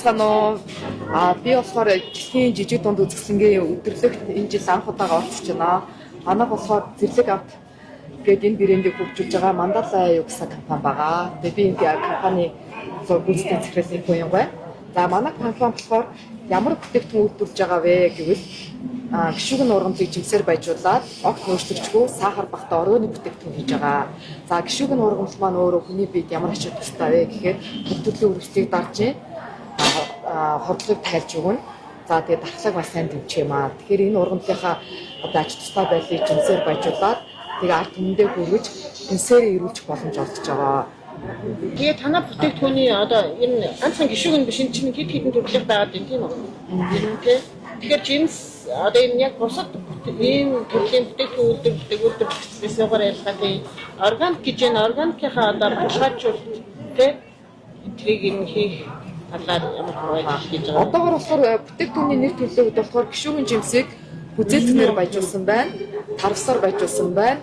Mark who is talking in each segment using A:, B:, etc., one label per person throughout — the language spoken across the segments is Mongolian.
A: Байцгаана уу? Би болохоор дэлхийн жижиг дунд үзэсгэлэнгийн өдөрлөгт энэ жил анх удаага оролцож байна. Манайх болохоор Зэрлэг авт гээд энэ брендийг хөгжүүлж байгаа Mandala юу гэсэн компани байгаа. Тэгээ би энэ компани гүйцэтгэх захирлын хүн юм байна. За, манай компани болохоор ямар бүтээгдэхүүн үйлдвэрлэж байгаа вэ гэвэл гишүүн ургамлыг жимсээр баяжуулаад огт нөөцлөгчгүй, сахар багатай органик бүтээгдэхүүн хийж байгаа. За, гишүүн ургамал маань өөрөө хүний биед ямар ач тустай вэ гэхээр бүх төрлийн өрөвчлийг дарж байна, хордлогыг тайлж өгнө. За, тэгээд дархлааг бас сайн дэмжих юм аа. Тэгэхээр энэ ургамлынхаа одоо ач тустай байдлыг жимсээр баяжуулаад, тэгээ ард түмэндээ хүргэж, жимсээрээ эрүүлчих боломж олгож байгаа.
B: Тэгээ танай бүтээгдэхүүний одоо энэ ганцхан гишүүн нь биш, энэ чинь хэд хэдэн төрлөх байгаад байна, тийм үү? Тэр нь тий. Тэгэхээр жимс одоо энэ яг бусад ийм төрлийн бүтээгдэхүүн үйлдвэрлэдэг үйлдвэрлэгчдээс ялгаатай органик гэж энэ органикийнхаа одоо баталгаажуулалт, тий, тэрийг энэ хийх талаар ямар ажил хийж байгаа вэ?
A: Одоогор болохоор бүтээгдэхүүний нэр төлөөгд болохоор гишүүн жимсийг хүзээлтнээр баяжуулсан байна, тарвсаар баяжуулсан байна.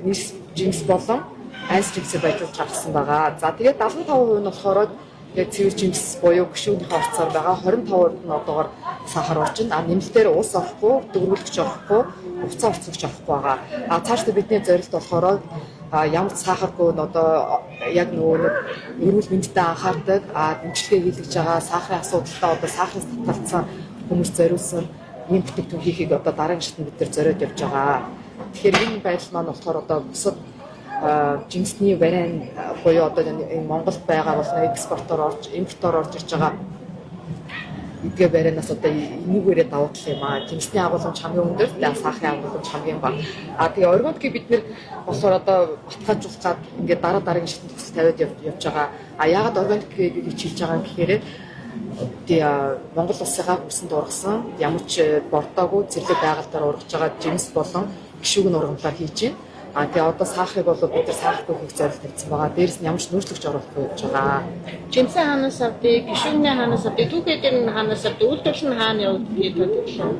A: Нис жимс болон айнс жимсээр баяжуулж гаргасан байгаа. За, тэгээд 75% нь болохоор тэгээд цэвэр жимс буюу гишүүнийхээ орцоор байгаа. 25% нь одоогор сахар орчин. Нэмэлтээр ус орохгүй, дөрвөлгч орохгүй, хувцас орцогч орохгүй байгаа. Цаашдаа бидний зорилт болохоор ямар ч сахаргүй нь одоо яг нөгөө нэг эрүүл мэндэд анхаардаг, дэмжлэгээ хийлгэж байгаа сахарын асуудалтай, одоо сахараас татгалцсан хүмүүс зориулсан ийм бүтээгдэхүүн хийхийг одоо дараагийн шатнд бид нар зориод явж байгаа. Тэгэхээр энэ байдал маань болохоор одоо бусад жимсний вариант буюу одоо энэ Монголд байгаа болон экспортоор орж, импортоор орж ирж байгаа эдгээр барианаас одоо энүүгээрээ давуу тал юм аа. Жимсний агуулмж хамгийн өндөр, тэгээ сахарын агуулмж хамгийн бага. Тэгээ органикийг бид нэр болохоор одоо баталгаажуулах гад ингээд дараа дараагийн шатнд төсөл тавиад явж байгаа. Яагаад органик гэж хэлж байгаа юм гэхээр тэгээ Монгол улсынхаа хөрсөнд ургасан, ямар ч бордоогүй, зэрлэг байгальдаар ургаж байгаа жимс болон гишүүг нь ургамлаар хийж байна. Тэгээ одоо сахарыг бол бид нар сахаргүй хийх зорилт тавьсан байгаа. Дээрээс нь ямар ч нөөцлөгч оруулахгүй явж байгаа.
B: Жимсээ хаанаас авдыг, гишүүнээ хаанаас авдыг, түүхий дээр нь хаанаас авдыг, үйлдвэрлэл нь хаана явагдгийг төлөвлөө?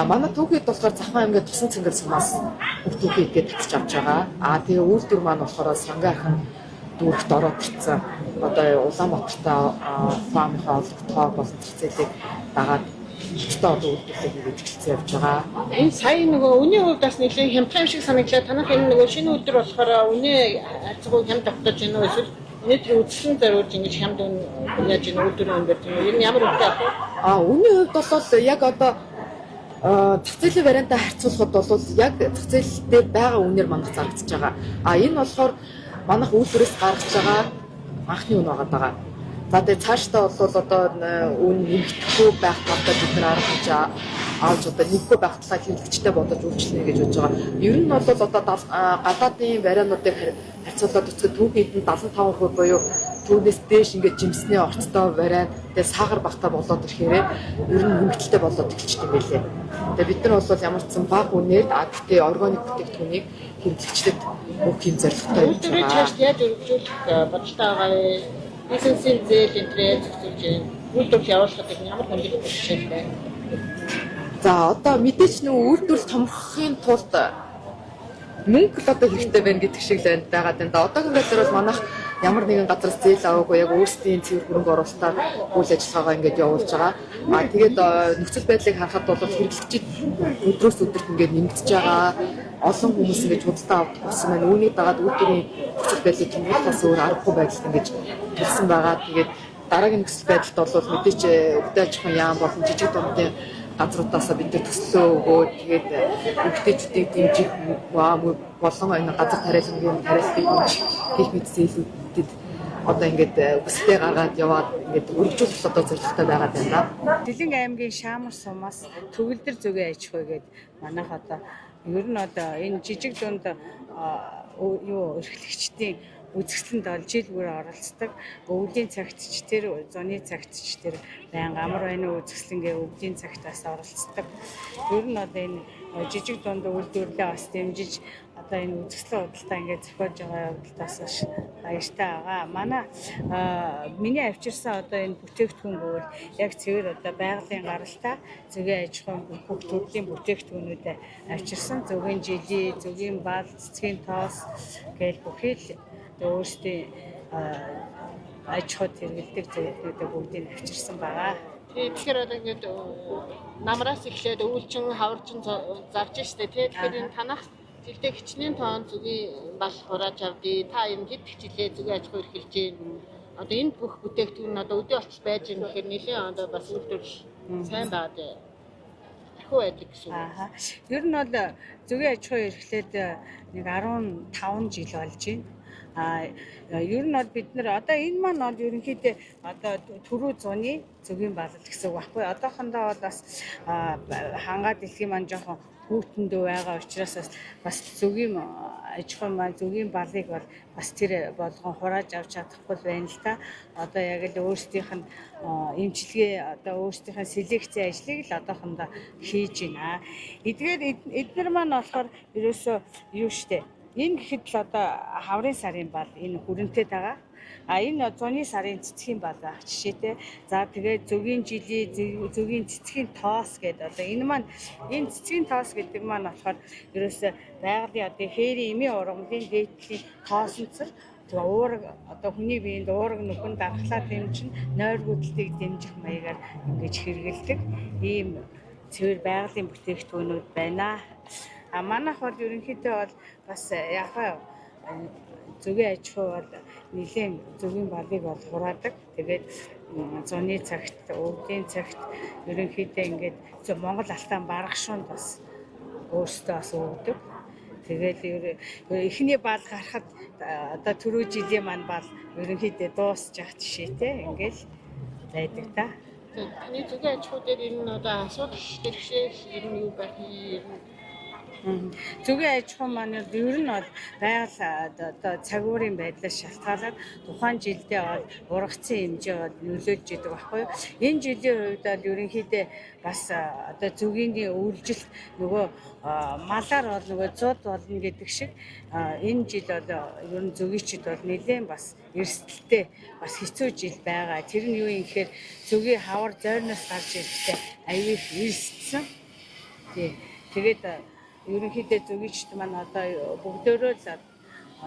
A: Манай түүхийд болохоор Завхан аймгийн Тусан цэнгэл сумаас бүх түүхий эдгээ татж авч байгаа. Тэгээ үйлдвэр маань болохоор Сонгон ахин дүүрэгт ороод ирсэн. Одоо Улаанбаатартай фармынхаа олох тоог болон зах зээлийг дагаад өчтөө одоо үйлдвэрлэлээ хийгээд эхэлсэн явж байгаа.
B: Энэ сая нөгөө үнийн хувьд бас нэлээд хямдхан юм шиг санагдлаа. Танах энэ нөгөө шинэ үйлдвэр болохоор үнэ харьцангуй хямд тогтоож байна уу, эсвэл өнөөдрийн үзэсгэлэн зориулж ингэж хямд үн яаж энэ үйлдвэрийн үн барьж байна уу? Ер нь ямар үнэтэй авах вэ?
A: Үнийн хувьд бол яг одоо зах зээлийн вариантаа харьцуулахад бол яг зах зээл дээр байгаа үнээр манайх зарагдаж байгаа. Энэ болохоор манайх үйлдвэрээс гаргаж байгаа анхны үн байгаа даа. За, тэгээ цаашдаа бол одоо үн нэмэгдэхгүй байх талдаа бид нар арга хэмжээ авч, одоо нэмэхгүй байх талаа хэрэглэгчтэй бодож үйлчлэнэ гэж бодож байгаа. Ер нь бол одоо гадаадын вариантуудыг харьцуулаад үзэхэд түүхийд нь 75% буюу түүнээс дээш ингээд жимсний орцтой вариант, тэгээ сахар багатай болоод ирэхээр ер нь нэмэгдэлтэй болоод эхэлчихдэг юм байлээ. Тэгээ бид нар бол ямар ч сан бага үнээр, гэхдээ органик бүтээгдэхүүнийг хэрэглэгчдэд өгөх юм зорилготой явж
B: Үйлдвэрээ
A: байгаа.
B: Цааш яаж өргөжүүлэх бодолтой байгаа вэ? Бизнесийн зээл энэ тэрээ зохицуулж байна. Үйлдвэрлэл явуулахад ямар хүндрэл жишээлтэй?
A: За, одоо мэдээч нөгөө үйлдвэрлэл томрохын тулд мөнгө л одоо хэрэгтэй байна гэдэг шиг л байна байгаад байна да. Одоогийн байдлаар бол манайх ямар нэгэн газраас зээл аваагүй, яг өөрсдийн цэвэр хөрөнгө оруулалтаар үйл ажиллагаагаа ингээд явуулж байгаа. Тэгээд нөхцөл байдлыг харахад бол хэрэглэгчид өдрөөс өдөрт ингээд нэмэгдэж байгаа. Олон хүмүүс ингээд худалдаа авдаг болсон байна. Үүнийг дагаад үйлдвэрийн нөхцөл байдлыг томруулахаас өөр аргагүй байдалд ингээд төлсөн байгаа. Тэгээд дараагийн нөхцөл байдалд бол мэдээч хөдөө аж ахуйн яам болон жижиг дундын газруудаасаа бид нар төслөө өгөөд, тэгээд эмэгтэйчүүдийг дэмжих болон энэ газар тариалангийн тариалалтыг дэмжих гэх мэт зээлүүдэд одоо ингээд хүсэлтээ гаргаад яваад ингээд өргөжүүлэх одоо зорилготой байгаа даа.
C: Дэлэн аймгийн Шаамар сумаас төгөлдөр зөгийн аж ахуй гээд манайх одоо ер нь одоо энэ жижиг дунд юу эрхлэгчдийн үзэсгэлэнд ол жил бүр оролцдог. Өвлийн цагт ч тэр, зуны цагт ч тэр байнга амар байна уу үзэсгэлэнгээ өвлийн цагт бас оролцдог. Ер нь одоо энэ жижиг дунд үйлдвэрлэлээ бас дэмжиж, одоо энэ үзэсгэлэн худалдаа ингээд зохиож байгаа явдалд бас баяртай байгаа. Манай миний авчирсан одоо энэ бүтээгдэхүүн гэвэл яг цэвэр одоо байгалийн гаралтай зөгийн аж ахуйн бүх төрлийн бүтээгдэхүүнүүдээ авчирсан. Зөгийн желе, зөгийн бал, цэцгийн тоос гээл бүхий л өөрсдийн аж ахуйд хэрэглэдэг зүйлүүдээ бүгдийг авчирсан байгаа.
B: Тий, тэгэхээр одоо ингээд намраас эхлээд өвөлжин, хаваржин зарж штэ тий. Тэгэхээр энэ танах жилдээ хичнээн тоон зөгийн бал хурааж авдээ. Та энэ хэд хичээлээ зөгийн аж ахуй эрхэлж байна. Одоо энэ бүх бүтээгдэхүүн нь одоо өдөө болтол байж байгаа гэхээр нэлээд одоо бас үйлдвэрлэл сайн байгаад ахиу байдаг гэсэн үг.
C: Аа. Ер нь бол зөгийн аж ахуй эрхлээд нэг 15 жил болж байна. А ер нь бол бид нар одоо энэ маань бол ерөнхийдөө одоо түрүү зуны зөгийн балал гэсэн үг байхгүй. Одоохондоо бол бас хангаа дэлхийн маань жоохон хүүтэндөө байгаа учраас бас зөгийн аж ахуй маань зөгийн балыг бол бас тэр болгон хурааж авч чадахгүй байна л та. Одоо яг л өөрсдийнх нь эмчилгээ одоо өөрсдийнх нь селекцийн ажлыг л одоохондоо хийж байна. Эдгээр эднэр маань болохоор ерөөсөө юу штэ. Энэ гэхэд л одоо хаврын сарын бал энэ хүрэнтэй байгаа. А энэ зуны сарын цэцгийн бал байх жишээтэй. За тэгээд зөгийн жилийн зөгийн цэцгийн тоос гэдэг одоо энэ маань энэ цэцгийн тоос гэдэг маань болохоор ерөөсөө байгалийн одоо хээрийн эмийн ургамлын дээдлийн тоосонцор тэгээ уураг одоо хүний биед уураг нөхөн дархлаа дэмжин нойргүйдлийг дэмжих маягаар ингэж хэрэгэлдэг ийм цэвэр байгалийн бүтээгдэхүүнүүд байна. А манайх бол ерөнхийдөө бол бас яг зөгийн аж ахуй бол нэлээд зөгийн балыг бол хураадаг. Тэгээд зуны цагт, өвдийн цагт ерөнхийдөө ингээд Монгол алтан баргашуунд бас өөрсдөө бас өгдөг. Тэгэл эхний бал гарахад одоо түрүү жилийн маань бал ерөнхийдөө дуусчих жишээтэй ингээл байдаг та.
B: Таны зөгийн аж ахуй дээр энэ одоо асуудал бэрхшээл ер нь юу байх юм ер нь?
C: Зөгийн аж ахуй маань ер нь бол байгаль одоо цагуурын байдлаас шалтгаалаад тухайн жилдээ бол ургацсан хэмжээ бол нөлөөлж идэг байхгүй юу. Энэ жилийн хувьд бол ерөнхийдөө бас одоо зөгийн үйлжилт нөгөө малаар бол нөгөө зуд болно гэдэг шиг энэ жил бол ер нь зөгийчд бол нэлээд бас эрсдэлтэй бас хэцүү жил байгаа. Тэр нь юу юм гэхээр зөгийн хавар зойрноос гарч ирэхдээ аюу их эрсдсэн. Тий. Тэгээд ерөнхийдөө зөгийчд маань одоо бүгдөө л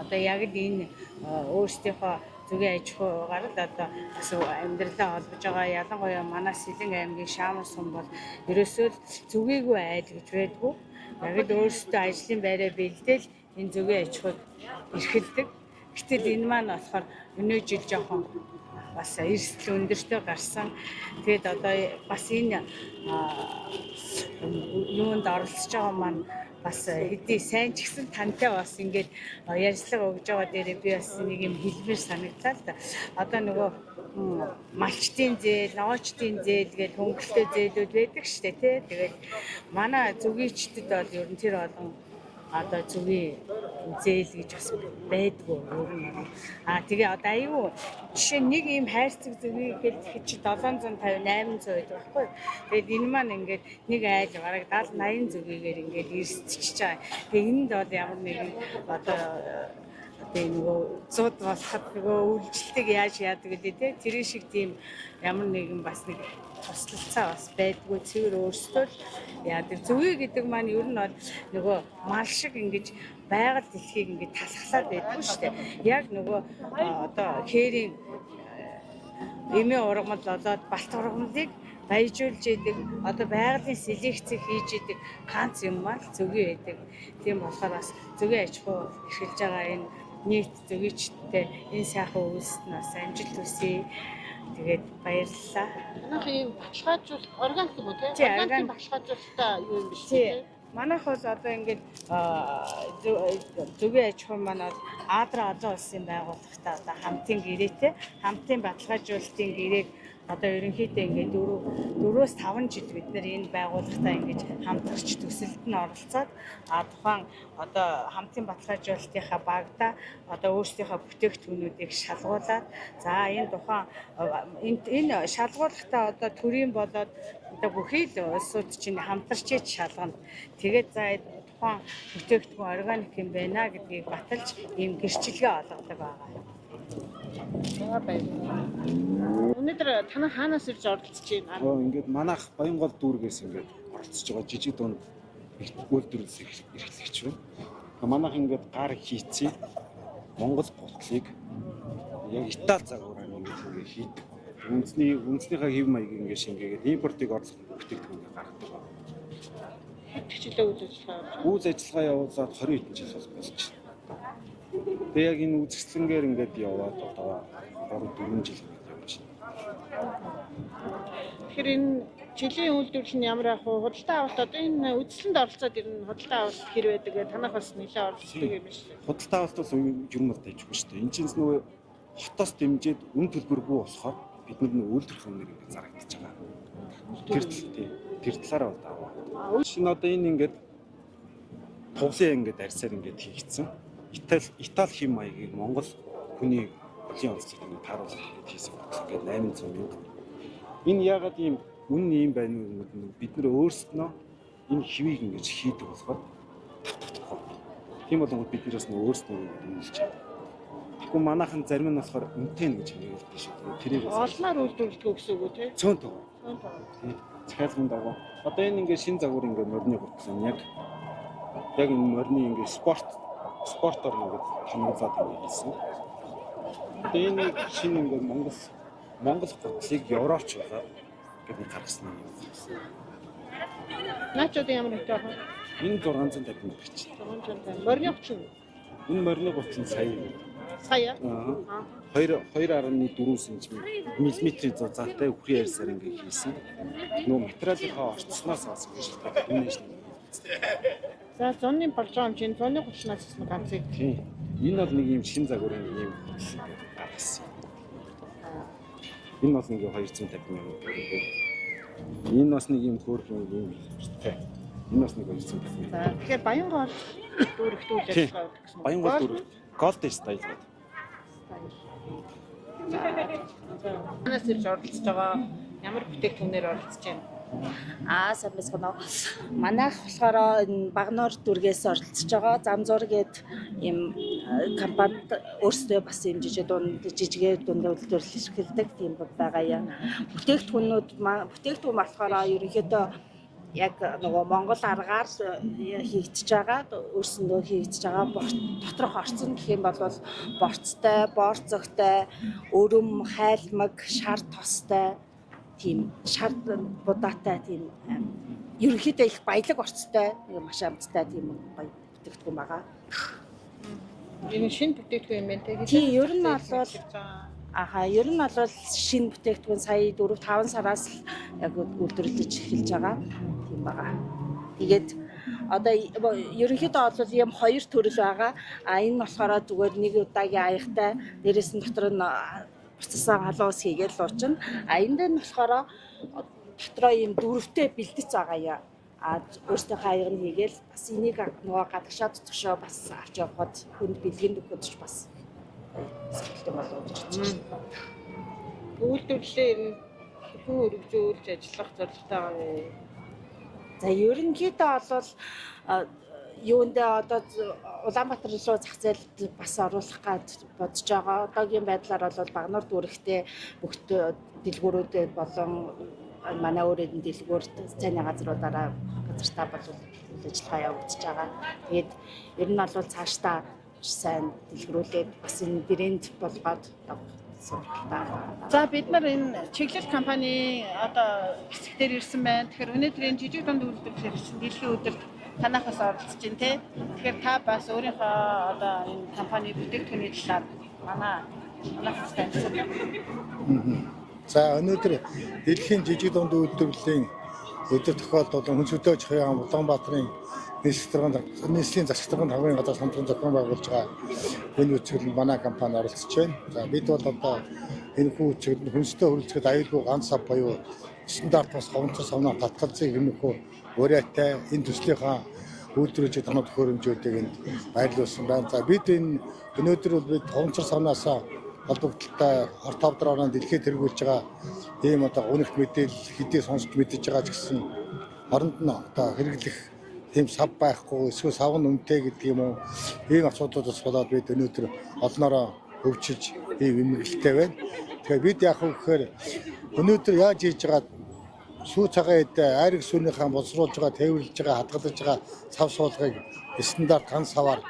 C: одоо яг л энэ өөрсдийнхөө зөгийн аж ахуйгаар л одоо бас амьдралаа холбож байгаа. Ялангуяа манай Сэлэн аймгийн Шаамар сум бол ерөөсөө л зөгийгүй айл гэж байдгүй. Яг л өөрсдөө ажлын байраа бэлдээл энэ зөгийн аж ахуйг эрхэлдэг. Гэтэл энэ маань болохоор өнөө жил жоохон бас эрсдэл өндөртэй гарсан. Тэгээд одоо бас энэ юунд оролцож байгаа маань бас хэдий сайн ч гэсэн тантай бас ингээд ярьцлага өгж байгаа дээрээ би бас нэг юм хэлмээр санагдлаа л да. Одоо нөгөө малчтын зээл, ногоочдын зээл гэж хөнгөлтэй зээлүүд байдаг штэ тий. Тэгээд манай зүгийчдэд бол ер нь тэр олон одоо зүгийн зээл гэж бас байдгүй ер нь. А тэгээ одоо аюу жишээ нэг ийм хайрцаг зүгийг гэхэд чи 750 800 байдаг байхгүй. Тэгээд энэ маань ингээд нэг айл бараг 70 80 зүгийгээр ингээд эрсдчихэж байгаа. Тэгээ энд бол ямар нэгэн одоо нөгөө зуд болоход нөгөө үйлчлэлтийг яаж яадаг гэдэг те тэр шиг тийм ямар нэгэн бас нэг туслалцаа бас байдгүй цэвэр өөрсдөө л яадаг. Зүгий гэдэг маань ер нь бол нөгөө мал шиг ингэж байгаль дэлхийг ингэж талхлаад байдгүй шүү дээ. Яг нөгөө одоо хээрийн эмийн ургамал болоод балт ургамлыг баяжуулж идэг, одоо байгалийн селекцийг хийж идэг ганц юм маань зөгийн байдаг. Тийм болохоор бас зөгийн аж ахуй эрхэлж байгаа энэ нийт зөгийчтэй энэ сайхан үйлсэд нь бас амжилт хүсье. Тэгээд баярлалаа.
B: Манайх ийм баталгаажуулалт органик юм уу те?
C: Тий,
B: Органикийн
C: органик.
B: баталгаажуулалтаа юу юм биш
C: Тий.
B: те?
C: Манайх бол одоо ингээд зөгийн аж ахуй маань бол Аадра олон улсын байгууллагатай одоо хамтын гэрээтэй хамтын баталгаажуулалтын гэрээг одоо ерөнхийдөө ингээд 4-5 жил бид нэр энэ байгууллагатай ингэж хамтарч төсөлд нь оролцоод тухайн одоо хамтын баталгаажуулалтынхаа багада одоо өөрсдийнхөө бүтээгдэхүүнүүдийг шалгуулад за энэ тухайн энэ шалгуулгатай одоо төрийн болоод одоо бүхий л улсууд чинь хамтарч иж шалгана. Тэгээд за тухайн бүтээгдэхүүн органик юм байна гэдгийг баталж ийм гэрчилгээ олгодог байгаа.
B: За баярлалаа. Өнөөдөр танай хаанаас ирж оролцож байна?
D: Ингээд манайх Баянгол дүүргээс ингээд оролцож байгаа жижиг дунд үйлдвэрлэл эрхлэгч байна. Манайх ингээд гар хийцээ Монгол гутлыг яг Итали загвараар болонгууд ингээ хийдэг. Үндэснийхээ хэв маягийг ингээ шингээгээд импортыг орлох бүтээгдэхүүн ингээ гаргадаг байна.
B: Хэд хичээлээ үйл ажиллагаа явуулж байна?
D: Үйл ажиллагаа явуулаад 20 хэдэн жил болж байна. Тэгээ яг энэ үзэсгэлэнгээр ингээд яваад одоо 3 4 жил ингээд явж байна.
B: Тэгэхээр энэ жилийн үйлдвэрлэл нь ямар ах вэ? Худалдаа авалт одоо энэ үзэсгэлэнд оролцоод ирнэ, худалдаа авалт хэр байдаг вэ? Танах бас нэлээд оролцдог юм шиг.
D: Худалдаа авалт бол ер нь бол дайжгүй шүү дээ. Энэ чинь нөгөө хотоос дэмжиж үн төлбөргүй болохоор бид нар нөгөө үйлдвэрлэх үнээр ингээд зарагдаж байгаа. Тэр тий. Тэр талаараа бол даваа. Шинэ одоо энэ ингээд туглын ингээд арьсаар ингээд хийгдсэн. Итали хэм маягийг Монгол хүний хөлийн онцлогт ингээд тааруулах ингээд хийсэн бодлоо ингээд 800 мянга. Энэ яагаад ийм үнэн ийм байна вэ гэдэг нь бид нар өөрсдөө энэ хэвийг ингэж хийдэг болохоор тавтагдахгүй. Тийм болонгод бид нараас нь өөрсдөө ингээд үнэлж байгаа. Тэгэхгүй манайхан зарим нь болохоор үнэтэй нь гэж хэлдэг шүү дээ. Тэрийг
B: Олноор үйлдвэрлэдэг гэсэн үг үү те?
D: цөөн тогоо.
B: Цөөн тогоо.
D: Тийм. Захиалгын дагуу. Одоо энэ ингээд шин загвар ингээд морины гутлаа яг энэ морины ингээд спортоор ингээд томруулаад ингээд хийсэн. Одоо энэ шинэ ингээд Монгол гутлыг европчлаад ингээд нэг гаргасан юм.
B: Наач одоо ямар үнэтэй байх вэ?
D: Энэ 650 мянга гэж.
B: 650. Морины гутал нь
D: Энэ морины гутал нь сая.
B: сая.
D: Аа. 2.4 см миллиметрийн зузаантай үхрийн арьсаар ингээд хийсэн. Нөгөө материалынхаа орцсноос бас ингэж шалтгаалаад үнэ шин.
B: За зуны болгоом чинь зуны гутлнаас гэсэн ганцыг.
D: Тийм. Энэ бол нэг юм шин загварын нэг юм гутал ингээд гаргасан. Энэ бол нэг 250 мянга. Энэ бас нэг юм хөөрхөн юм хэрэгтэй. Энэ бас нэг 250 мянга.
B: За тэгэхээр Баянгол дүүрэгт үйл
D: Тийм.
B: ажиллагаа явуулдаг гэсэн үг.
D: Баянгол дүүрэгт Gold Style гэдэг.
B: Манаас ирж оролцож байгаа ямар бүтээгдэхүүнээр оролцож байна?
E: Аа, сайн байцгаана уу. Манайх болохоор энэ Багнуур дүүргээс оролцож байгаа. Замзуур гээд ийм компанид өөрсдөө бас ийм жижиг дунд жижигээр дунд үйлдвэрлэл эрхэлдэг тийм байгаа юм. Бүтээгдэхүүнүүд бүтээгдэхүүн болохоор ерөнхийдөө яг нөгөө Монгол аргаар хийгдэж байгаа, өөрсөндөө хийгдэж байгаа доторх орцон гэх юм бол борцтой, боорцогтой, өрөм, хайлмаг, шар тостой, тийм шар будаатай тийм ерөнхийдөө их баялаг орцтой, маш амттай тийм гоё бүтээгдэхүүн байгаа.
B: Энэ шинэ бүтээгдэхүүн юм байна те.
E: Тийм, ер нь бол Аха, ер нь бол шинэ бүтээгдэхүүн сая 4 5 сараас л яг үйлдвэрлэж эхэлж байгаа тийм байгаа. Тэгээд одоо ерөнхийдөө бол ийм хоёр төрөл байгаа. А энэ болохоор зүгээр нэг удаагийн аягтай, дээрэс нь дотор нь буцасан халуун ус хийгээл луучна. А энэ дээр нь болохоор дотроо ийм дөрвтэй бэлдэц байгаа яа. А өөрсдийнхөө аяг нь хийгээл бас энийг нөгөө гадагшаа дотгошоо бас авч явхад хүнд бэлгэнд өгөхөд ч бас сонирхолтой болов гэж бодож байна.
B: Үйлдвэрлэлээ ер нь хэрхэн өргөжүүлж ажиллах зорилготой байгаа вэ?
E: За ерөнхийдөө бол юундээ одоо Улаанбаатар руу зах зээлд бас оруулах гэж бодож байгаа. Одоогийн байдлаар бол Багнуур дүүрэгтээ бүх дэлгүүрүүдэд болон манай өөрийн дэлгүүрт цайны газруудаараа газартаа бол үйл ажиллагаа явагдаж байгаа. Тэгээд ер нь бол цаашдаа сайн дэлгэрүүлээд бас энэ брэнд болгоод явах сонирхолтой.
B: За бид нар энэ чиглэл компани одоо хэсэг дээр ирсэн байна. Тэгэхээр өнөөдөр энэ жижиг дунд үйлдвэрлэл ирсэн дэлхийн өдөрт танахаас оролцож байна те. Тэгэхээр та бас өөрийнхөө одоо энэ компани бүтээгдэхүүний талаар манайхаас танилцуулъя.
F: За өнөөдөр дэлхийн жижиг дунд үйлдвэрлэлийн өдөр тохиолдолд хүнс хөдөө аж ахуйн Улаанбаатарын нийслэлийн засаг даргын тавын газар хамтран зохион байгуулж байгаа энэ үзэсгэлэнд манай компани оролцож байна. За бид бол одоо энэ хүү үзэсгэлэнд хүнстэй хүрэлцэхэд аюулгүй ганц сав буюу стандарт бас ховнцор савнаа татгалзыг хэмнэхүү уриатай энэ төслийнхаа үйлдвэрлэж тоног төхөөрөмжүүдийг энд байрлуулсан байна. За бид энэ өнөөдөр бол бид ховнцор савнаасаа холбогдлолтой хорт хавдраараа дэлхийд тэргүүлж байгаа ийм одоо үнэгт мэдээлэл хэдий сонсч мэдэж байгаа ч гэсэн оронд нь одоо хэрэглэх тийм сав байхгүй эсвэл сав нь үнэтэй гэдэг юм уу ийм асуудлуудаас болоод бид өнөөдөр олноороо хөгжиж ийм эмгэлтэй байна. Тэгэхээр бид яах вэ гэхээр өнөөдөр яаж хийж байгаа сүү цагаан эд айраг сүүнийхээ боловсруулж байгаа, тээвэрлж байгаа, хадгалж байгаа сав суулгыг стандарт ганц саваар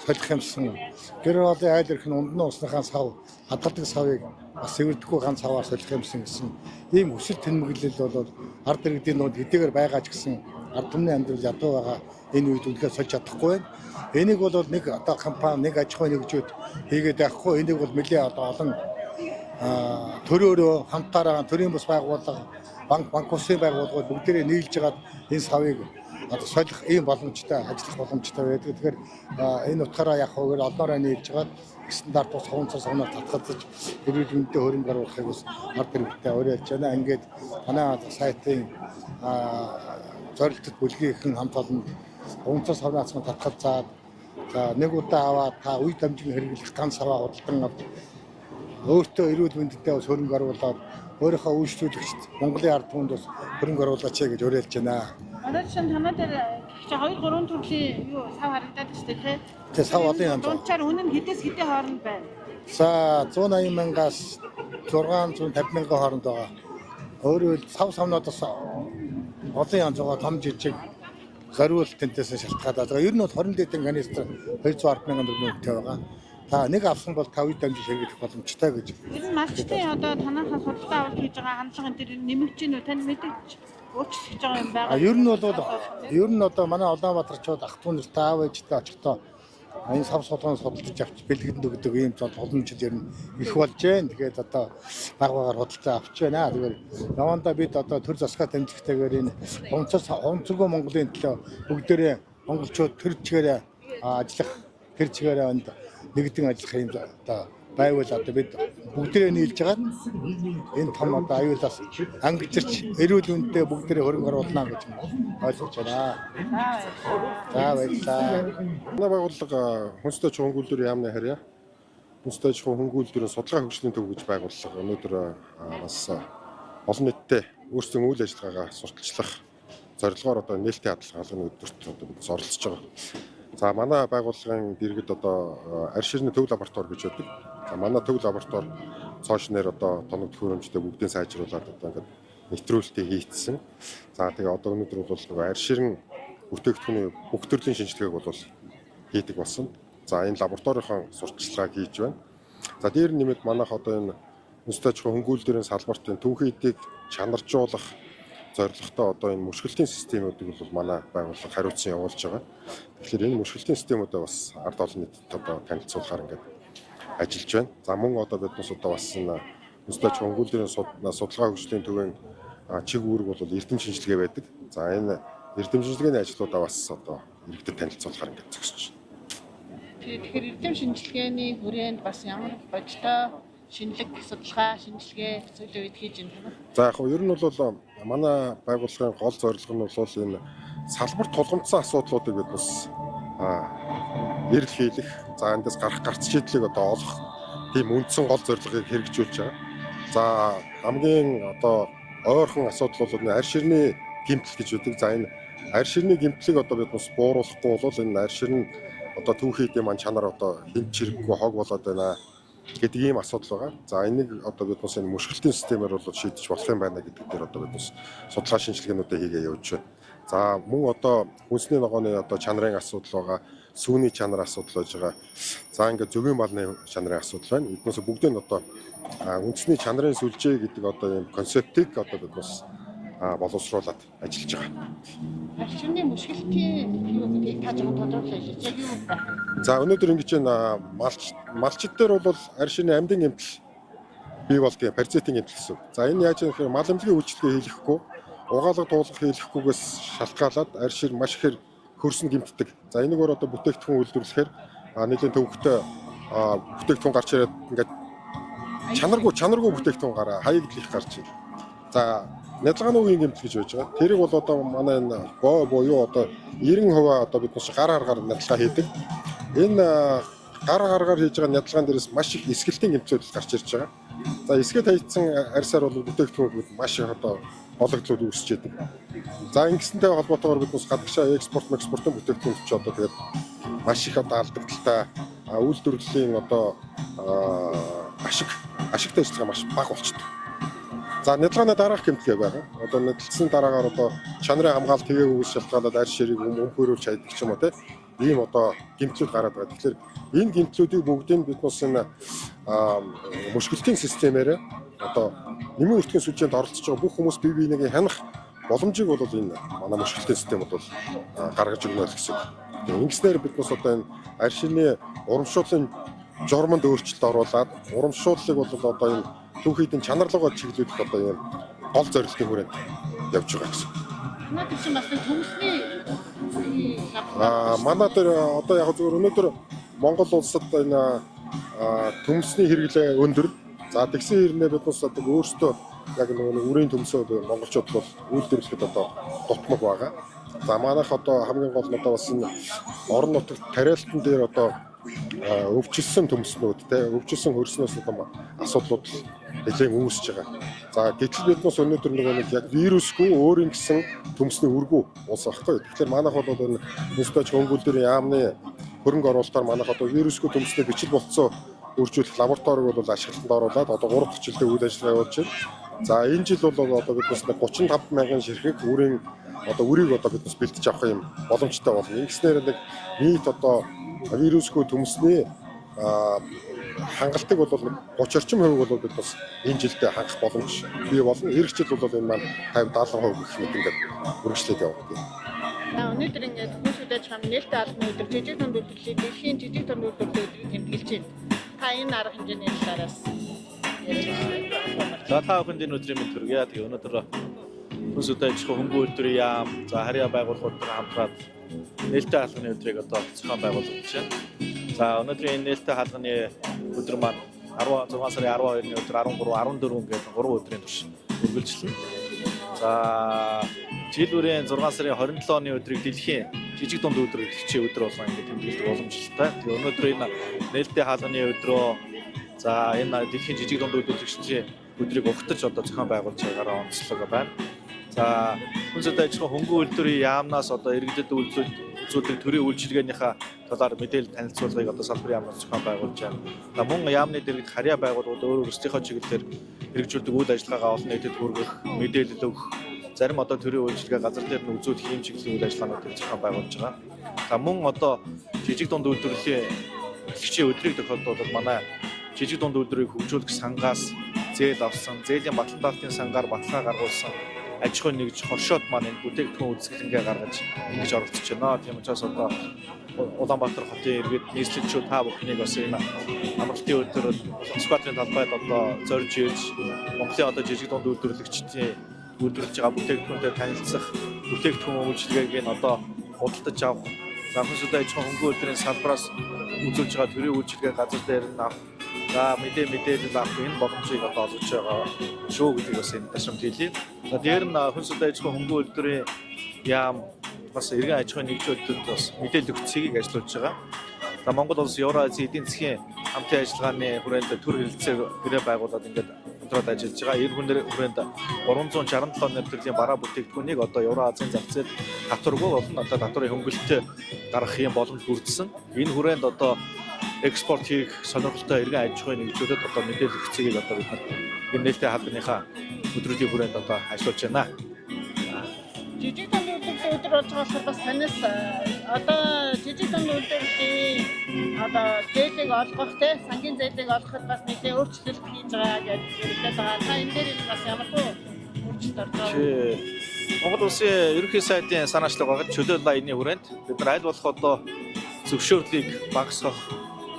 F: солих юмсан гэр ороолын айл эрх нь ундны усныхаа сав хадгалдаг савыг бас цэвэрдэхгүй ганц саваар солих юмсан гэсэн ийм хүсэл тэмдэглэл бол ард иргэдийн дунд хэдийгээр байгаа ч гэсэн ард түмний амьдрал ядуу байгаа энэ үед үнэхээр сольж чадахгүй байна. Энийг бол нэг одоо компани, нэг аж ахуйн нэгжүүд хийгээд байхгүй. Энийг бол нэлээ одоо олон төрөөрөө хамтаараа төрийн бус байгууллага, банк, банк усын байгууллагууд бүгдээрээ нийлж хагаад энэ савыг одоо солих ийм боломжтой, ажиллах боломжтой байдаг. Тэгэхээр энэ утгаараа яг хуваар олноороо нийлж хагаад стандарт ус хуванцар савнаар татгалзаж эрүүл мэндэд хөрөнгө оруулахыг бас ард иргэдтэй уриалж байна. Ингээд манай сайтын зорилтод бүлгийнхэн хамт олонд хуванцар савны хацман татгалзаад, за нэг удаа аваад та үе дамжин хэрэглэх ганц саваа худалдан авч өөртөө эрүүл мэндэд бас хөрөнгө оруулаад өөрийнхөө үйлчлүүлэгчд Монголын ард түмэнд бас хөрөнгө оруулаач гэж уриалж байна.
B: Одоо жишээ нь танаа дээр чи 2 3 төрлийн юу сав харагдаад шүү дээ, тий?
F: Тэгээ сав олон янз.
B: Дунджаар үнэ нь хэдээс хэдийн хооронд байна?
F: За 180 мянгаас 650 мянган хооронд байгаа. Өөрөөр сав савнууд бас олон янз байгаа, том жижиг зориулт тэнтээс шалтгаалаад байгаа. Ер нь бол 20 литрийн канистр 210 мянган төгрөгийн үнэтэй байгаа. Та нэг авсан бол та үе дамжиж хэрэглэх боломжтой гэж.
B: Ер нь малчтын одоо танахаа судалгаа авалт хийж байгаа хандлага энэ төр нэмэгдэж гинүү, тань мэдээж өөрчлөгдөж байгаа юм байгаа.
F: А ер нь бол ер нь одоо манай Улаанбаатарчууд ах дүү нартай аав ээжтэй очихдоо энэ сав судалгаан судалдаж авч бэлгэдэнд өгдөг ийм зол боломжтой ер нь их болж байна. Тэгээд одоо баг багаар худалдаа авч байна. Тэгэхээр явандаа бид одоо төр засгаа дэмжихтэйгээр энэ хуванцар хуванцаргүй Монголын төлөө бүгдээрээ монголчууд төр чигээрээ ажиллах, тэр чигээрээ энд нэгдэн ажиллах юм одоо байвал одоо бид бүгдээрээ нийлж байгаа энэ том одоо аюулаас ангижирч эрүүл мэндээ бүгдээрээ хөрөнгө оруулна гэж ойлгож байна. За баярлалаа.
G: Манай байгууллага Хүнстэй аж ахуйн хөнгүүлдвэр яамны харьяа Хүнстэй аж ахуйн хөнгүүлдвэрийн судалгаа хөгжлийн төв гэж байгууллага өнөөдөр бас олон нийтдээ өөрсдийн үйл ажиллагаагаа сурталчлах зорилгоор одоо нээлттэй хадгалах алганы өдөрт одоо бид оролцож байгаа. За манай байгууллагын дэргэд одоо арь ширний төв лаборатори гэж байдаг. За манай төв лаборатори цоошнэр одоо тоног төхөөрөмжтэй бүгдийг сайжруулад одоо ингээд нэвтрүүлэлтээ хийцсэн. За тэгээ одоо өнөөдөр бол нөгөө арь ширэн бүтээгдэхүүний бүх төрлийн шинжилгээг бол хийдэг болсон. За энэ лабораторийн сурталчилгааг хийж байна. За дээр нэмээд манайх одоо энэ үндэсний аж ахуйн хөнгүүлдвэрийн салбарт энэ түүхий эдийг чанаржуулах зорилготой одоо энэ мөшгөлтийн системүүдийг бол манай байгууллага хариуцсан явуулж байгаа. Тэгэхээр энэ мөшгөлтийн системүүдээ бас ард олон нийтэд одоо танилцуулахаар ингээд ажиллаж байна. За мөн одоо биднес одоо бас энэ үндэсний аж ахуйн хөнгүүлдвэрийн судалгаа хөгжлийн төвийн чиг үүрэг бол эрдэм шинжилгээ байдаг. За энэ эрдэм шинжилгээний ажлуудаа бас одоо иргэдэд танилцуулахаар ингээд зогсож байна.
B: Тэгэхээр эрдэм шинжилгээний хүрээнд бас ямар бодиттой шинэлэг судалгаа, шинжилгээ сүүлийн үед хийж байна?
G: За яг хөө ер нь бол манай байгууллагын гол зорилго нь бол энэ салбар тулгамдсан асуудлуудыг бид бас эрэл хийлэх, за эндээс гарах гарц шийдлийг одоо олох тийм үндсэн гол зорилгыг хэрэгжүүлж байгаа. За хамгийн одоо ойрхон асуудал бол арь ширний гэмтэл гэж үүдэг. За энэ арь ширний гэмтлийг одоо бид бас бууруулахгүй бол энэ арь ширн одоо түүхий эдийн маань чанар одоо хинт чирэггүй хог болоод байна гэдэг ийм асуудал байгаа. За энийг одоо бид бас энэ мөшгөлтийн системээр бол шийдэж болох юм байна гэдэг дээр одоо бид бас судалгаа шинжилгээнүүдээ хийгээ явж байна. За мөн одоо хүнсний ногооны одоо чанарын асуудал байгаа, сүүний чанар асуудал байж байгаа. За ингээд зөгийн балны чанарын асуудал байна. Эднээс бүгдийг нь одоо үндэсний чанарын сүлжээ гэдэг одоо ийм концептыг одоо бид бас боловсруулад ажиллаж байгаа.
B: Арчирны мөшгөлтийн юу гэдгийг та жоохон тодруулж хэлээч. Яг юу байх вэ?
G: За өнөөдөр ингэж энэ малчид дээр бол аршины амьдын гэмтэл бий болдгийг паразитын гэмтэл гэсэн. За энэ яаж юм гэхээр мал эмнэлгийн үйлчилгээ хийлгэхгүй, угаалга туулгах хийлгэхгүйгээс шалтгаалаад аршир маш ихээр хөрсөн гэмтдэг. За энэгээр одоо бүтээгдэхүүн үйлдвэрлэхээр нэлийн төвөгтэй бүтээгдэхүүн гарч ирээд ингээд чанаргүй бүтээгдэхүүн гараа хаягдл их гарч ирнэ. За нядалгааны үеийн гэмтэл гэж байж байгаа. Тэрийг бол одоо манай энэ гоо буюу одоо 90% одоо бид нас гар харгаар нядалгаа хийдэг. Энэ гар харгаар хийж байгаа нядалгаан дээрээс маш их эсгэлтийн гэмтлүүд гарч ирж байгаа. За эсгэт хаягдсан арьсаар бол бүтээгдэхүүнүүд маш их одоо ологдлууд үүсэж байдаг. За ингэсэнтэй холбоотойгоор бид нас гадагшаа экспорт, экспортын бүтээгдэхүүн ч одоо тэгээд маш их одоо алдагдaltaй үйлдвэрлэлийн одоо ашигтай ажиллагаа маш бага болчдөг. За нядалгааны дараах гэмтэл байгаа. Одоо нядалцсан дараагаар одоо чанарын хамгаалалт хийгээгүйгээс шалтгаалаад арь ширийг өмхөрүүлж хайдаг ч юм уу те. Ийм одоо гэмтлүүд гараад байгаа. Тэгэхээр энэ гэмтлүүдийг бүгдийг бид нас энэ мөшгөлтийн системээр одоо нэмийн өртгийн сүлжээнд оролцож байгаа бүх хүмүүс бие биенийг хянах боломжийг бол энэ манай мөшгөлтийн систем бол гаргаж өгнө л гэсэн үг. Ингэснээр бид нас одоо энэ аршины урамшууллын журманд өөрчлөлт оруулаад урамшууллыг бол одоо энэ түүхийдийн чанар руугаа чиглүүлэх одоо ийм гол зорилтын хүрээнд явж байгаа гэсэн.
B: Манай тэр чинь бас нэг төмсний
G: Манай дээр одоо яг зөвхөн өнөөдөр Монгол улсад энэ төмсний хэрэглээ өндөр. За тэгсэн хэрнээ бид нас одоо өөрсдөө яг нөгөө үрийн төмсөө монголчууд бол үйлдвэрлэхэд одоо дутмаг байгаа. За манайх одоо хамгийн гол нь одоо бас энэ орон нутагт тариалтан дээр одоо өвчлсөн төмснүүд те өвчлсөн хөрснөөс одоо асуудлууд нэлээн үүсэж байгаа. За гэтэл бид нас өнөөдөр нөгөө нэг яг вирусгүй өөрийн гэсэн төмсний үргүү улс байхгүй. Тэгэхээр манайх бол энэ Үндэсний хөнгөлдөрийн яамны хөрөнгө оруулалтаар манайх одоо вирусгүй төмсний бичил болцоо үржүүлэх лабораторийг бол ашиглалтанд оруулаад одоо 3 дахь жилдээ үйл ажиллагаа явуулж байна. За энэ жил бол одоо бид нас 35 мянган ширхэг үрийн одоо үрийг одоо бид нас бэлтэж авах юм боломжтой болно. Ингэснээр нэг нийт одоо вирусгүй төмсний хангалтыг бол 30 орчим хувийг бол бид бас энэ жилдээ хангах боломж бий болно. Ирэх жил бол энэ маань 50 70% гэх мэт ингээд үргэлжлээд явах тийм.
B: Өнөөдөр ингээд хүнс хөдөө аж ахуйн нээлттэй албаны өдөр жижиг дунд үйлдвэрлэлийн дэлхийн жижиг дунд үйлдвэрлэлийн өдрийг тэмдэглэж байна. Та энэ арга хэмжээний талаараас яриач.
H: За та бүхэнд энэ өдрийн мэнд хүргье. Тэгээ өнөөдөр хүнс хөдөө аж ахуйн хөнгөн үйлдвэрийн яам, за харьяа байгууллагуудтай хамтраад нээлттэй хаалганы өдрийг одоо зохион байгуулж байна. За өнөөдрийн энэ нээлттэй хаалганы өдөр маань 16 сарын 12-ны өдөр 13, 14 гэдэг 3 өдрийн турш үргэлжилнэ. За жил бүрийн 6 сарын 27-ны өдрийг дэлхийн жижиг дунд үйлдвэрлэгчийн өдөр болгон ингээд тэмдэглэдэг боломжтой. Тэгээ өнөөдөр энэ нээлттэй хаалганы өдрөө за энэ дэлхийн жижиг дунд үйлдвэрлэгчдийн өдрийг угтаж одоо зохион байгуулж байгаараа онцлог байна. За хүнс хөдөө аж ахуйн хөнгөн үйлдвэрийн яамнаас одоо иргэдэд үйлдвэрлэх төрийн үйлчилгээнийхээ талаар мэдээлэл танилцуулгыг одоо салбарын яамнаас зохион байгуулж байна. За мөн яамны дэргэд харьяа байгууллагууд өөр өөрсдийнхөө чиглэлээр хэрэгжүүлдэг үйл ажиллагаагаа олон нийтэд хүргэх, мэдээлэл өгөх, зарим одоо төрийн үйлчилгээ газар дээр нь үзүүлэх ийм чиглэлийн үйл ажиллагаануудыг зохион байгуулж байгаа. За мөн одоо жижиг дунд үйлдвэрлэлийн эрхлэгчийн өдрийг тохиолдуулаад манай жижиг дунд үйлдвэрийг хөгжүүлэх сангаас зээл авсан, зээлийн батлан даалтын сангаар баталгаа гаргуулсан аж ахуйн нэгж хоршоод маань энэ бүтээгдэхүүн үзэсгэлэнгээ гаргаж ингэж оролцож байна. Тийм учраас одоо Улаанбаатар хотын иргэд нийслэлчүүд та бүхнийг бас энэ амралтын өдөр Сүхбаатарын талбайд одоо зорж ирж Монголын одоо жижиг дунд үйлдвэрлэгчдийн үйлдвэрлэж байгаа бүтээгдэхүүнтэй танилцах, бүтээгдэхүүн үйлчилгээг нь одоо худалдаж авах, за хүнс хөдөө аж ахуйн хөнгөн үйлдвэрийн салбараас үзүүлж байгаа төрийн үйлчилгээ газар дээр нь авах, за мэдээлэл авах энэ боломжийг одоо олгож байгаа шүү гэдгийг бас энэ ташрамт хэлье. За дээр нь хүнс хөдөө аж ахуйн хөнгөн үйлдвэрийн яам бас иргэн аж ахуйн нэгжүүдэд бас мэдээлэл өгөх цэгийг ажиллуулж байгаа. За Монгол улс Евразийн эдийн засгийн хамтын ажиллагааны хүрээнд төр хэлэлцээ гэрээ байгуулад ингээд хамтраад ажиллаж байгаа. Энэ хүрээнд 367 нэр төрлийн бараа бүтээгдэхүүнийг одоо Евразийн зах зээл татваргүй болон одоо татварын хөнгөлөлтөд гаргах юм боломж бүрдсэн. Энэ хүрээнд одоо экспорт хийх сонирхолтой иргэн аж ахуйн нэгжүүдэд одоо мэдээлэл өгөх цэгийг одоо бид нар энэ нээлттэй хаалганыхаа өдрүүдийн хүрээнд одоо ажиллуулж байна.
B: Жижиг дунд үйлдвэрлэлийн өдөр болж байгаа болохоор бас танаас одоо жижиг дунд үйлдвэрлэлийн одоо зээлийг олгох те сангийн зээлийг олгоход бас нэлээд өөрчлөлт хийж байгаа гэж яригдаад байгаа. Та энэ дээр энэ бас ямар хөө өөрчлөлт орж байгаа?
H: Монгол улсын ерөнхий сайдын санаачлаг байгаа чөлөө лайны хүрээнд бид нар аль болох одоо зөвшөөрлийг багасгах,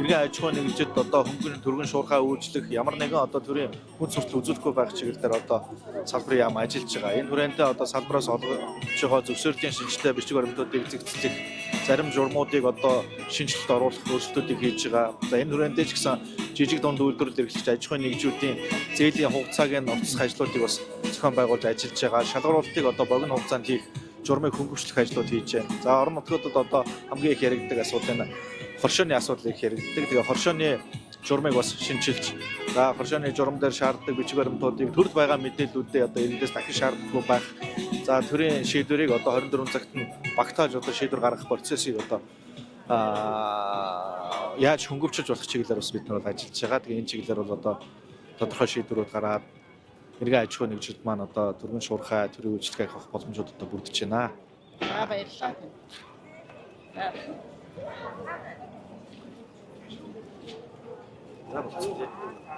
H: иргэн аж ахуйн нэгжид одоо хөнгөн түргэн шуурхай үйлчлэх ямар нэгэн одоо төрийн хүнд суртал үзүүлэхгүй байх чиглэлээр одоо салбарын яам ажиллаж байгаа. Энэ хүрээндээ одоо салбараас олгож байгаа зөвшөөрлийн шинжтэй бичиг баримтуудыг зэгцлэх, зарим журмуудыг одоо шинжилэлт оруулах өөрчлөлтүүдийг хийж байгаа. За энэ хүрээндээ ч гэсэн жижиг дунд үйлдвэрлэл эрхлэгч аж ахуйн нэгжүүдийн зээлийн хугацааг нь уртасгах ажлуудыг бас зохион байгуулж ажиллаж байгаа. Шалгаруултыг одоо богино хугацаанд хийх журмыг хөнгөвчлөх ажлууд хийж байна. За орон нутгуудад одоо хамгийн их яригддаг асуудал нь хоршооны асуудал их яригддаг. Тэгээ хоршооны журмыг бас шинчилж, за хоршооны журам дээр шаарддаг бичиг баримтуудыг төрд байгаа мэдээллүүдээ одоо иргэдээс дахин шаарддаггүй байх. За төрийн шийдвэрийг одоо 24 цагт нь багтааж одоо шийдвэр гаргах процессыг одоо яаж хөнгөвчилж болох чиглэлээр бас бид нар бол ажиллаж байгаа. Тэгээ энэ чиглэлээр бол одоо тодорхой шийдвэрүүд гараад иргэн аж ахуйн нэгжид маань одоо түргэн шуурхай төрийн үйлчилгээг авах боломжууд одоо бүрдэж байна.
B: За баярлалаа. За.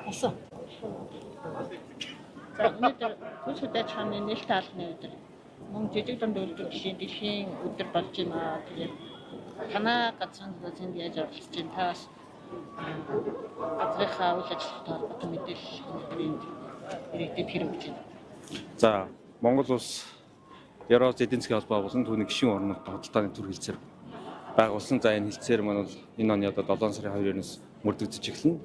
B: Болсон. За, өнөөдөр хүнс хөдөө аж ахуйн нээлттэй алганы өдөр. Мөн жижиг дунд үйлдвэрлэлийн дэлхийн өдөр болж байна. Тэгээд танай газрын зэнд яаж оролцож байна? Та бас газрынхаа үйл ажиллагаатай холбоотой мэдээлэл өнөөдөр энд иргэдэд хэрэг өгч байна.
I: За, Монгол улс Евроаз эдийн засгийн холбоо болон түүний гишүүн орнуудтай худалдааны төр хэлцээр байгуулсан. За, энэ хэлцээр маань бол энэ оны одоо 7 сарын 2-оос мөрдөгдөж эхэлнэ.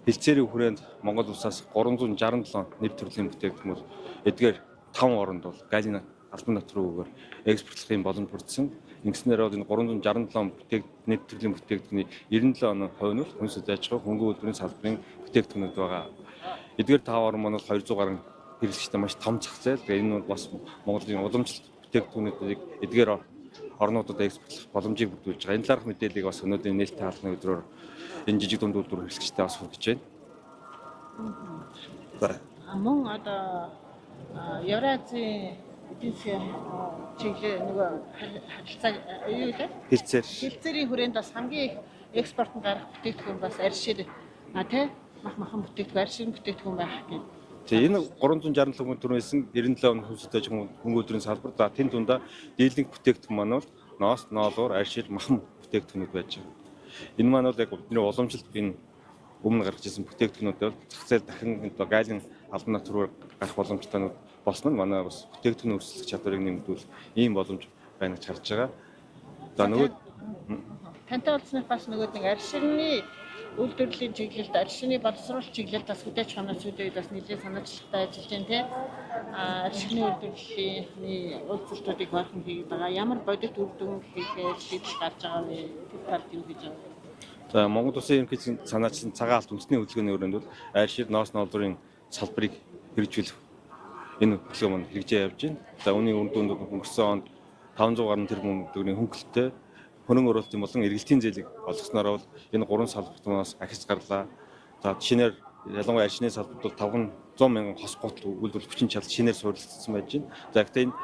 I: Хэлцээрийн хүрээнд Монгол улсаас 367 нэр төрлийн бүтээгдэхүүн бол эдгээр 5 оронд бол галийн албан татваргүйгээр экспортлохын боломж бүрдсэн. Ингэснээр бол энэ 367 нэр төрлийн бүтээгдэхүүний 97% нь хүнс хөдөө аж ахуй, хөнгөн үйлдвэрийн салбарын бүтээгдэхүүнүүд байгаа. Эдгээр 5 орн маань бол 200 гаруй хэрэглэгчтэй маш том зах зээл. Тэгээ энэ бол бас Монголын уламжлалт бүтээгдэхүүнүүдийг эдгээр орнуудад экспортлох боломжийг бүрдүүлж байгаа. Энэ талаарх мэдээллийг бас өнөөдрийн нээлттэй хаалганы өдрөөр энэ жижиг дунд үйлдвэр хэрэглэгчтэй бас хүргэж байна. За.
B: Мөн одоо Евразийн эдийн засгийн чиглэл нөгөө харилцаа юу вэ?
I: Хэлцээр.
B: Хэлцээрийн хүрээнд бас хамгийн их экспортод гарах бүтээгдэхүүн бас аршир тий мах махан бүтээгдэхүүн, арширын бүтээгдэхүүн байх гэдэг.
I: Тэгээ энэ 367 хүн төрөөсөн 97 хүнс хөдөө аж ахуйн хөнгөн үйлдвэрийн салбар. За, тэн дундаа дийлэнх бүтээгдэхүүн маань бол ноос, ноолуур, аршир, махан бүтээгдэхүүнүүд байж байгаа. Энэ маань бол яг бидний уламжлалт энэ өмнө гаргаж ирсэн бүтээгдэхүүнүүд бол зах зээл дахин одоо гайлын албан татвараар гарах боломжтой болсон нь манай бас бүтээгдэхүүн өрсөлдөх чадварыг нэмэгдүүлэх ийм боломж байна гэж харж байгаа. За, нөгөө
B: тантай уулзсанаас бас нөгөө нэг арширны үйлдвэрлэлийн чиглэлд, аршины боловсруулалт чиглэлд бас хөдөө аж ахуйн сүүлийн үед бас нэлээд санаачлагтай ажиллаж байна тий. Аршины үйлдвэрлэлийн уулзалтуудыг хойхон хийгээд байгаа. Ямар бодит үр дүн хийхээр шийдэл гарч байгаа вэ? Тэр талд юу гэж байгаа вэ?
I: За, Монгол Улсын ерөнхий санаачлан цагаан алт үндэсний хөдөлгөөний өрөөнд бол аршир, ноос ноолуурын салбарыг хэрэгжүүлэх энэ хөдөлгөөн маань хэрэгжээ явж байна. За, үүний үр дүнд өнгөрсөн онд 500 гаруй тэрбум төгрөгийн хөнгөлөлттэй хөрөнгө оруулалтын болон эргэлтийн зээлийг олгосноор бол энэ гурван салбартаас ахиж гарлаа. За, шинээр ялангуяа аршины салбарт бол 500 мянган хос гутал үйлдвэрлэх хүчин чадал шинээр суурилсан байж байна. За, гэхдээ энэ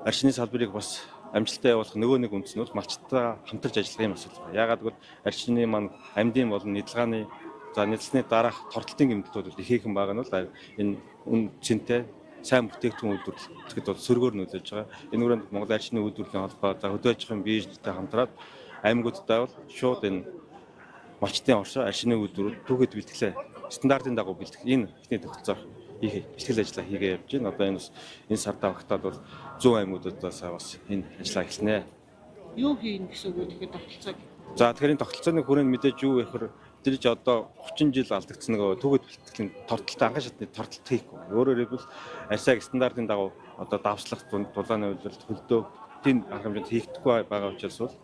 I: аршины салбарыг бас амжилттай явуулах нөгөө нэг үндэс нь бол малчтай хамтарч ажиллах юм асуудал байна. Яагаад гэвэл аршины маань амьдын болон нядалгааны, за, нядалсны дараах тордолтын гэмтэлүүд бол ихээхэн байгаа нь бол энэ үн цэнтэй сайн бүтээгдэхүүн үйлдвэрлэхэд бол сөргөөр нөлөөлж байгаа. Энэ хүрээнд Монгол аршины үйлдвэрлэлийн холбоо, за, хөдөө аж ахуйн биржтэй хамтраад аймагуудтай бол шууд энэ малчдын оршоо аршины үйлдвэрүүд түүхэд бэлтгэлээ стандартын дагуу бэлтгэх энэ эхний тогтолцоо хийх бэлтгэл ажлаа хийгээ явж байна. Одоо энэ бас энэ сард авахтаад бол 100 аймагуудаас бас энэ ажлаа эхэлнэ.
B: Юу хийнэ гэсэн үг вэ тэгэхээр тогтолцоог?
I: За, тэгэхээр энэ тогтолцооны хүрээнд мэдээж юу вэ гэхээр тэр одоо 30 жил алдагдсан нөгөө түүхэд бэлтгэлийн тордолтой анхан шатны тордолт хийхгүй. Өөрөөр хэлбэл арьсааг стандартын дагуу одоо давслах, дулааны үйлдвэрлэлт, хөлдөө тийм арга хэмжээнд хийгдэхгүй байгаа учраас бол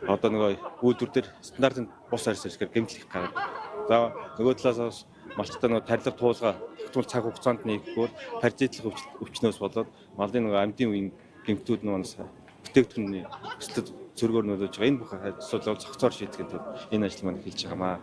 I: одоо нөгөө үйлдвэр дээр стандартын бус арьс ирэхээр гэмтэл их гараад. За, нөгөө талаас бас малчтай нөгөө тарилга туулга тогтмол цаг хугацаанд нийгэхгүй бол паразитлах өвчнөөс болоод малын нөгөө амьдын үеийн гэмтүүд нь бүтээгдэхүүний өсөлтөд сөргөөр нөлөөлж байгаа. Энэ бүх асуудлыг цогцоор шийдэхэд тулд энэ ажил маань эхэлж байгаамаа.